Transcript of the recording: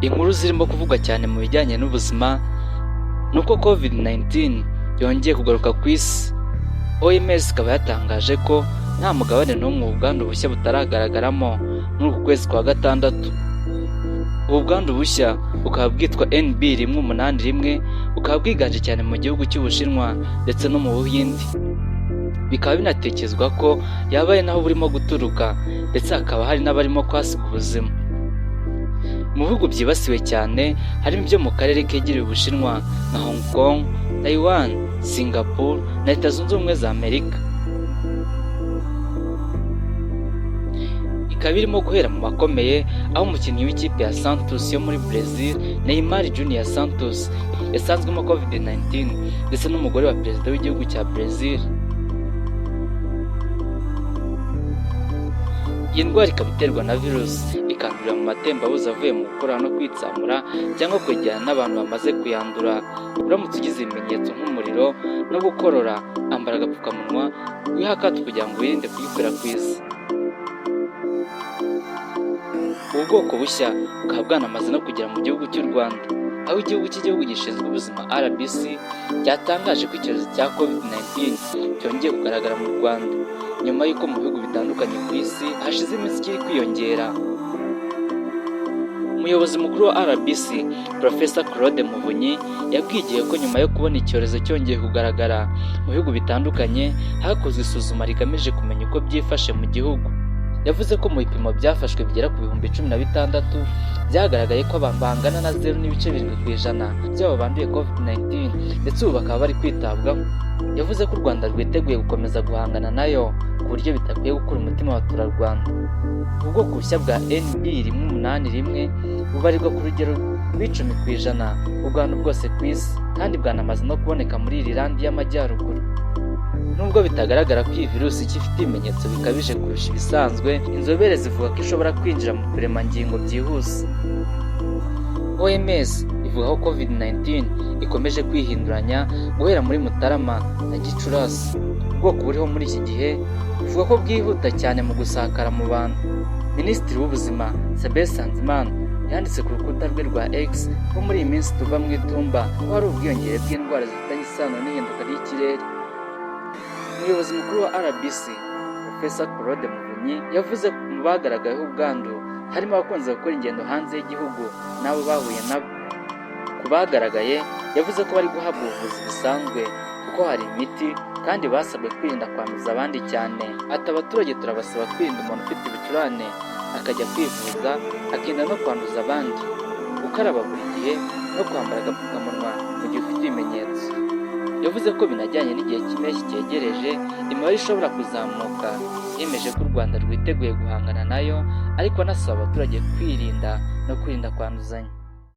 Inkuru zirimo kuvugwa cyane mu bijyanye n'ubuzima ni uko COVID-19 yongeye kugaruka ku isi. OMS ikaba yatangaje ko nta mugabane n'umwe ubu bwandu bushya butaragaragaramo muri uku kwezi kwa gatandatu. Ubu bwandu bushya bukaba bwitwa NB 181, bukaba bwiganje cyane mu gihugu cy'Ubushinwa ndetse no mu Buhinde. Bikaba binatekerezwa ko yaba ari naho burimo guturuka, ndetse hakaba hari n'abarimo kuhasiga ubuzima. Mu bihugu byibasiwe cyane harimo ibyo mu karere kegereye Ubushinwa nka Hong Kong, Taiwan, Singapore na Leta Zunze Ubumwe za Amerika. Ikaba irimo guhera mu bakomeye, aho umukinnyi w'ikipe ya Santos yo muri Brazil, Neymar Junior Santos, yasanzwemo COVID-19, ndetse n'umugore wa perezida w'igihugu cya Brazil. Iyi ndwara ikaba iterwa na virusi, ikandurira mu matembabuzi avuye mu gukora no kwitsamura cyangwa kwegerana n'abantu bamaze kuyandura. Uramutse ugize ibimenyetso nk'umuriro no gukorora, ambara agapfukamunwa, wihe akato kugira ngo wirinde kuyikwirakwiza. Ubu bwoko bushya bukaba bwanamaze no kugera mu gihugu cy'u Rwanda, aho igihugu cy'igihugu gishinzwe ubuzima RBC cyatangaje ko icyorezo cya COVID-19 cyongeye kugaragara mu Rwanda, nyuma y'uko mu bihugu bitandukanye ku isi hashize iminsi kiri kwiyongera. Umuyobozi mukuru wa RBC, Professor Claude Muvunyi, yabwiye Igihe ko nyuma yo kubona icyorezo cyongeye kugaragara mu bihugu bitandukanye, hakozwe isuzuma rigamije kumenya uko byifashe mu gihugu. Yavuze ko mu bipimo byafashwe bigera ku 16,000 byagaragaye ko abantu bangana na 0.7% by'abo banduye COVID-19, ndetse ubu bakaba bari kwitabwaho. Yavuze ko u Rwanda rwiteguye gukomeza guhangana nayo ku buryo bidakwiye gukura umutima abaturarwanda. Ubwoko bushya bwa NB 181 bubarirwa ku rugero rw'10% ubwandu bwose ku isi, kandi bwanamaze no kuboneka muri Irilandi y'Amajyaruguru. Nubwo bitagaragara ko iyi virusi ifite ibimenyetso bikabije kurusha ibisanzwe, inzobere zivuga ko ishobora kwinjira mu turemangingo byihuse. OMS ivuga ko COVID-19 ikomeje kwihinduranya guhera muri Mutarama na Gicurasi. Ubwoko buriho muri iki gihe buvuga ko bwihuta cyane mu gusakara mu bantu. Minisitiri w'Ubuzima Sabin Nsanzimana yanditse ku rukuta rwe rwa X ko muri iyi minsi tuva mu itumba ko hari ubwiyongere bw'indwara zifitanye isano n'ihinduka ry'ikirere. Umuyobozi mukuru wa RBC, Professor Claude Muvunyi, yavuze ko mu bagaragayeho ubwandu harimo abakunze gukora ingendo hanze y'igihugu n'abo bahuye nabo. Ku bagaragaye, yavuze ko bari guhabwa ubuvuzi busanzwe kuko hari imiti, kandi basabwe kwirinda kwanduza abandi cyane. Ati: "Abaturage turabasaba kwirinda umuntu ufite ibicurane akajya kwivuza, akirinda no kwanduza abandi, gukaraba buri gihe no kwambara agapfukamunwa mu gihe ufite ibimenyetso." Yavuze ko binajyanye n'igihe cy'impeshyi cyegereje, imibare ishobora kuzamuka. Yemeje ko u Rwanda rwiteguye guhangana nayo, ariko anasaba abaturage kwirinda no kwirinda kwanduzanya.